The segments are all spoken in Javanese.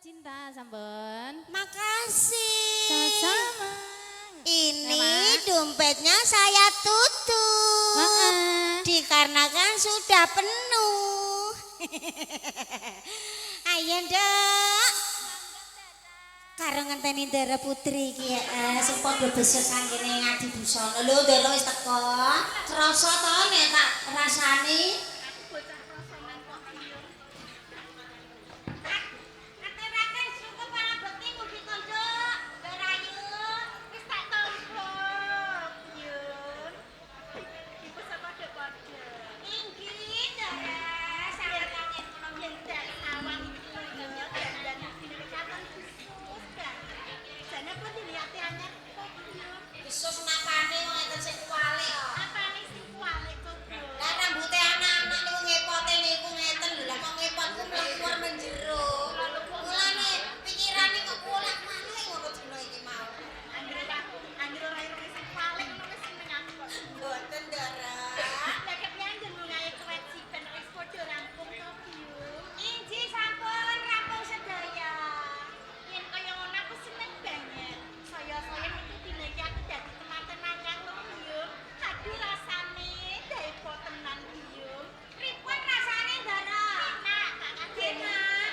Cinta sampun. Makasih. Sama-sama. Ini dompetnya saya tutup. Heeh. Dikarenakan sudah penuh. Ayo, Nduk. Karo ngenteni Ndara Putri iki ya, sing padha besesan kene ngadi busana. Lho, Ndara wis teko. Krasa to nek tak rasani? Ngaturaken sungkem pangabekti mugi kondok, Ndara Ayu. Wis tak tampa, Yun. Ibu padha-padha. Inggih, Ndara. Sanget kangen kula. Yen dak sawang iki lho dandan sini katon khusus banget. Jane kok dilihat anyar kok, Yun. Khusus napane wong enten sing kuwalik kok. Apane sing kuwalik coba? Lah rambute anak-anak niku ngepote niku ngeten lho. Lah kok ngepotku mlebu menjero. Mulane pikirane kok bolak-balik ngono dina iki mau. Anggere ora irunge sing kuwalik ngono wis seneng aku kok. Mboten, Ndara. Lah kepiye jenenge kewajiban wis padha rampung to, Yun? Inji sampun rampung sedaya. Yen kaya ngono aku seneng banget. Saya-saya metu dina iki aku dadi temanten anyar lho, Yun. Aduh rasane depo tenan, Yun. Pripun rasane, Ndara? Enak, tak kandhani. Enak.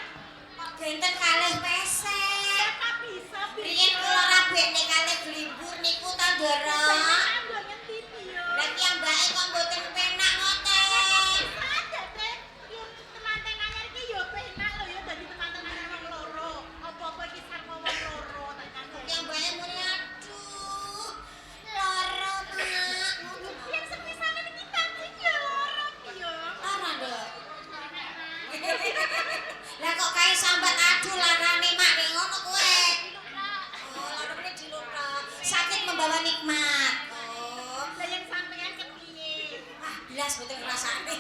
Kok genten kalih pesek. Kok bisa, Bi? Riyen kula rabekne kalih glimbur niku ta, Ndara. Kanggo ngendi, Yun? Lah ki ambake kok mboten penak ngoten. Bisa dadi yen temanten anyar iki yo penak lho ya dadi temanten anyar wong loro. Apa-apa iki sarwa wong loro tak kandhani. Yang mbake muni aduh lara mak ngono. Yen semisale iki pancen yo loro, Yun. Lara, Nduk. Lah kok kae sambat aduh larane mak nek ngono kowe. Oh, larane diluthok. Sakit membawa nikmat. Oh. Lah yen sampean kepiye? Wah, blas mboten ngrasakne.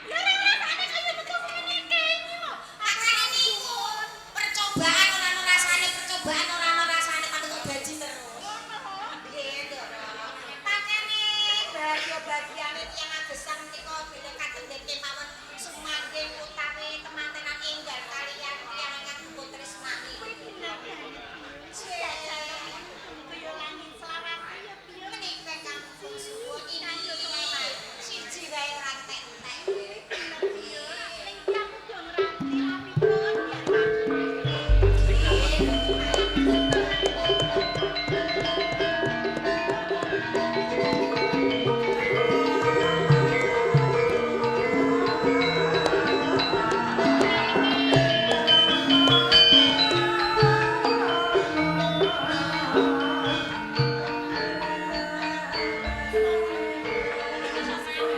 Lah ora ngrasakne kaya metu ngene iki lho. Makane niku percobaan ora ono rasane, percobaan ora ono rasane tapi kok gaji terus. Nggih, Ndara. Pancene bahagia-bahagiane tiyang agesang menika bilih katendhen kemawon sumanggen utawi temantenan enggal kaliyan tiyang ingkang dipun tresnani. Kuwi bener banget. Kaya langit selawase ya, Piyo. Menika ingkang suwun iki siji wae ora entek-entek. Bener, Piyo. Ning ki aku do ngranti rapipun ya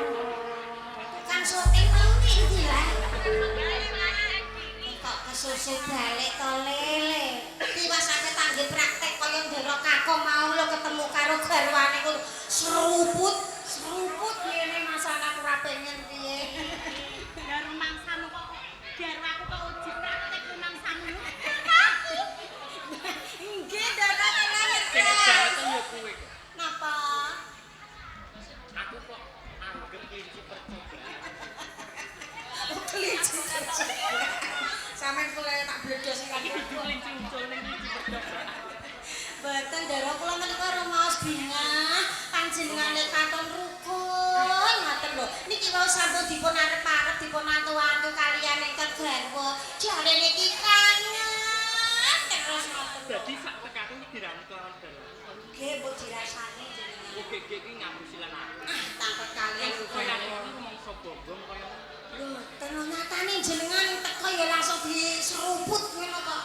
Tukang syuting mau ndi lah? Kok kesusu balik to lele. Tiwas ate tangge praktek kaya ndara kakung mau lho ketemu karo garwane ku seruput, seruput ngene masane aku ora pengen piye. Lah rumangsamu kok garwaku kok uji praktek rumangsamu. Nggih, Ndara kula Sing ngertos. kejaratan ya kowe kok. Napa? Aku kok anggap kelinci percobaan. Oh, kelinci. Sampeyan kula tak bledos Iki dudu kelinci ucul ning kelinci percobaan. Mboten Ndara kula menika rumaos bingah panjenengane katon rukun ngoten lho. Niki wau sampun dipun arep-arep dipun antu-antu kaliyan ingkang garwa. Jare niki kangen terus ngoten lho. Dadi sak tekaku iki diramu kelawan Dara. Nggih mbok dirasani jenengan. Oke iki ngapusi lan aku. Ah, tangkep kaliyan Kaya iki rumangsa bombong kaya Lho, tenan nyatane jenengan teko ya langsung diseruput ngono kok.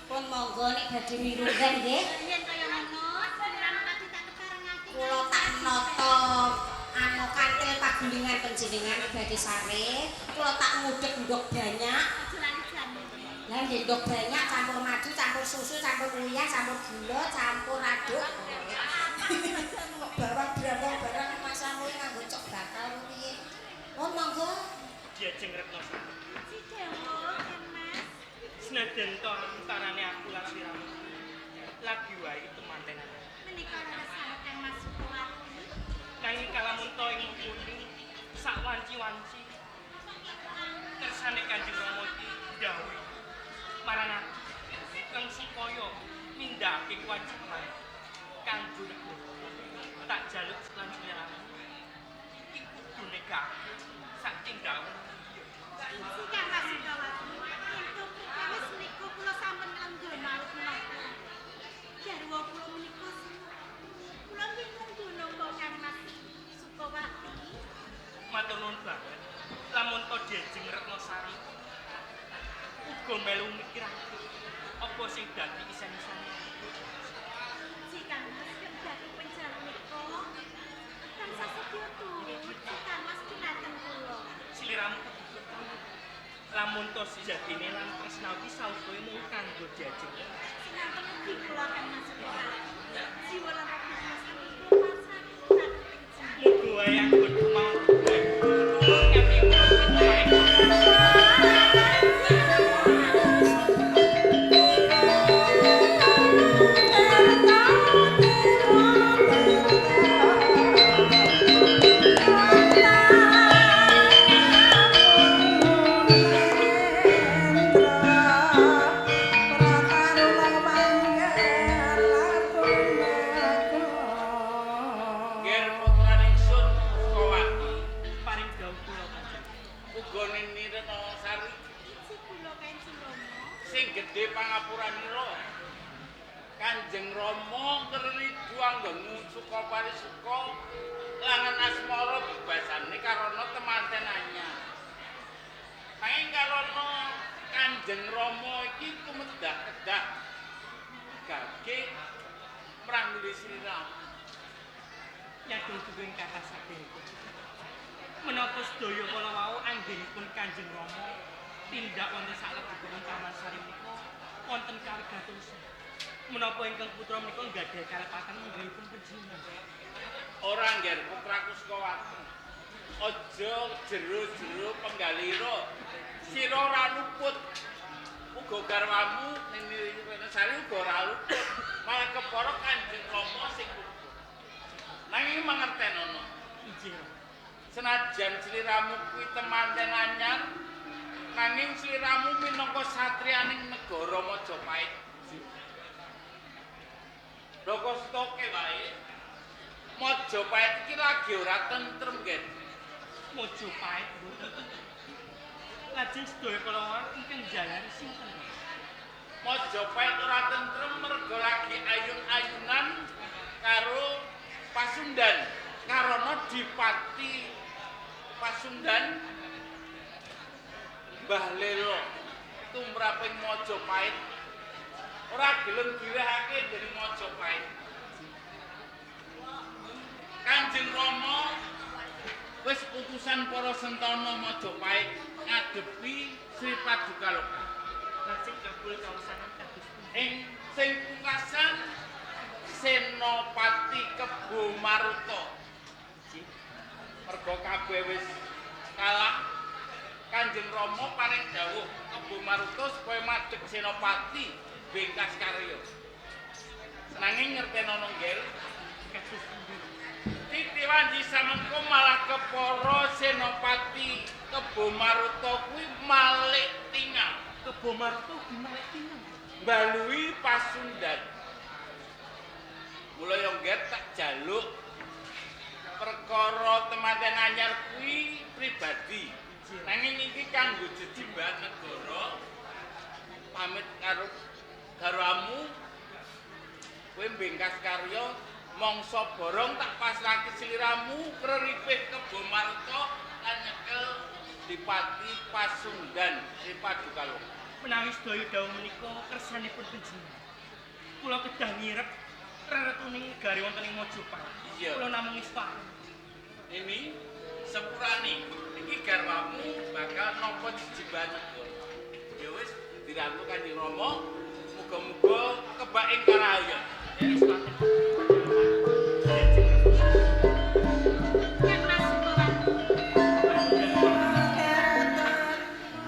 Pun monggo nek badhe mirunggan nggih. Yen kaya ngono, seliramu tadi tak keparengake. Kula tak nata anu kantil pagulingan panjenengan badhe sare, kula tak ngudhek ndok banyak. Aja lali jamu. Lah nggih ndok banyak campur madu, campur susu, campur uyah, campur gula, campur aduk. Kok bawang brambang barang masamu nganggo cok bakal piye? Oh monggo. Diajeng Retno Sari. Si dawuh, Kang Mas. Senajan to antarane aku lan sliramu lagi wae temantenan. Menika leres Kang Mas Sukowati. Nanging kalamun to ing kuning sak wanci-wanci. Kersane ngargake sak tindak. Iki Kang Mas Sukawati, entuk perkawis menika kula sampun nglenggono awit menapa. Garwa kula menika kula nggih nglenggono kok Kang Mas Sukawati. Matur nuwun banget. Lamun to Diajeng Retnosari uga melu mikirake apa sing dadi isen-isane. Iki Kang Mas kendhati penjaluk menika tansah sedya turut Kang Mas dumateng kula. Sliramu kudu lamun to sejatine lan tresna iki sautoe mung kanggo Diajeng. Sinanten ugi kula Kang Mas Sukawati. Jiwa lan raga kula pasrah dumateng jenengan. Muga wae anggonku mau Nger putrane ingsun Sukawati paring dawuh kula Kanjeng. uga Nini Retnosari Iki kula Kanjeng Rama. sing gedhe pangapuranira. Kanjeng Rama ngreridu anggongmu suka parisuka langan asmara bebasane karana temanten anyar. Nanging karana Kanjeng Rama iki tumedah-kedah gage mrangguli sliramu. Nyadong tuging kathah saking. Menapa sedaya kala wau anggenipun Kanjeng Rama tindak wonten salebetipun Taman Sari menika wonten kawigatosan. Menapa ingkang putra menika nggadhahi kalepatan menggahipun panjenengan? Ora ngger putraku Sukawati. Aja jero-jero penggalira. Sira ora luput. Uga garwamu Nini Retnosari uga ora luput. Malah kepara Kanjeng Rama sing luput. Nanging mangertenono, Inggih. senajan sliramu kuwi temanten anyar, nanging sliramu minangka satriyaning negara Majapahit. Lha kok stoke wae. Majapahit iki lagi ora tentrem, Gen. Majapahit mboten. Lajeng sedaya kala wau ingkang njalari sinten? Majapahit ora tentrem merga lagi ayun-ayunan karo Pasundan. Karana dipati Pasundan Mbah Lelo tumraping Majapahit ora gelem direhake dening Majapahit. Kanjeng Rama wis utusan para sentana Majapahit ngadepi Sri Padukaloka. Lajeng kabul kawasanan kados pundi? Ing sing pungkasan Senopati Kebo Maruta. Inggih. Merga kabeh wis kalah, Kanjeng Rama paring dawuh Kebo Maruta supaya madheg Senopati bengkas karya. Nanging ngertenono nggih, Kados pundi? Titi Wanji samengko malah kepara Senopati Kebo Maruta kuwi malik tingal, Kebo Maruta ugi malik tingal. mbalui Pasundan. Mula yo ngger tak jaluk perkara temanten anyar kuwi pribadi. Nanging iki kanggo jejiban negara pamit karo garwamu kowe mbengkas karya mangsa borong tak pasrahke sliramu kreripih Kebo Maruta lan nyekel Dipati Pasundan Sri Padukaloka. Menawi sedaya dawuh menika kersanipun panjenengan. Kula kedah ngirep reretuning negari wonten ing Majapahit. Iya. Kula namung istana. Ini sepurane iki garwamu bakal nampa jejiban negara. Ya wis dirantu Kanjeng Rama, muga-muga kebak ing karahayan. Istaten. Kang Mas Sukawati.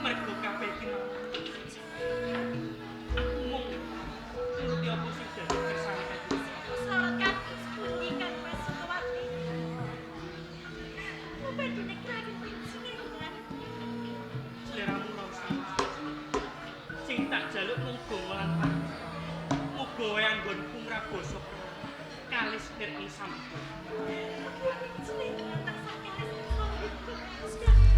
Mergo kabeh iki mau. Aku mung nuruti apa sing dadi kersane Kanjeng. Sorot kados pundi Kang Mas Sukawati? Badhe negrake panjenengan. Sliramu ora usah. Sing tak jaluk mung gongo lan pangan. Muga wae anggonku ngrabasa kalis nir ing sampun. Panjenengan tansah kalis. Mas.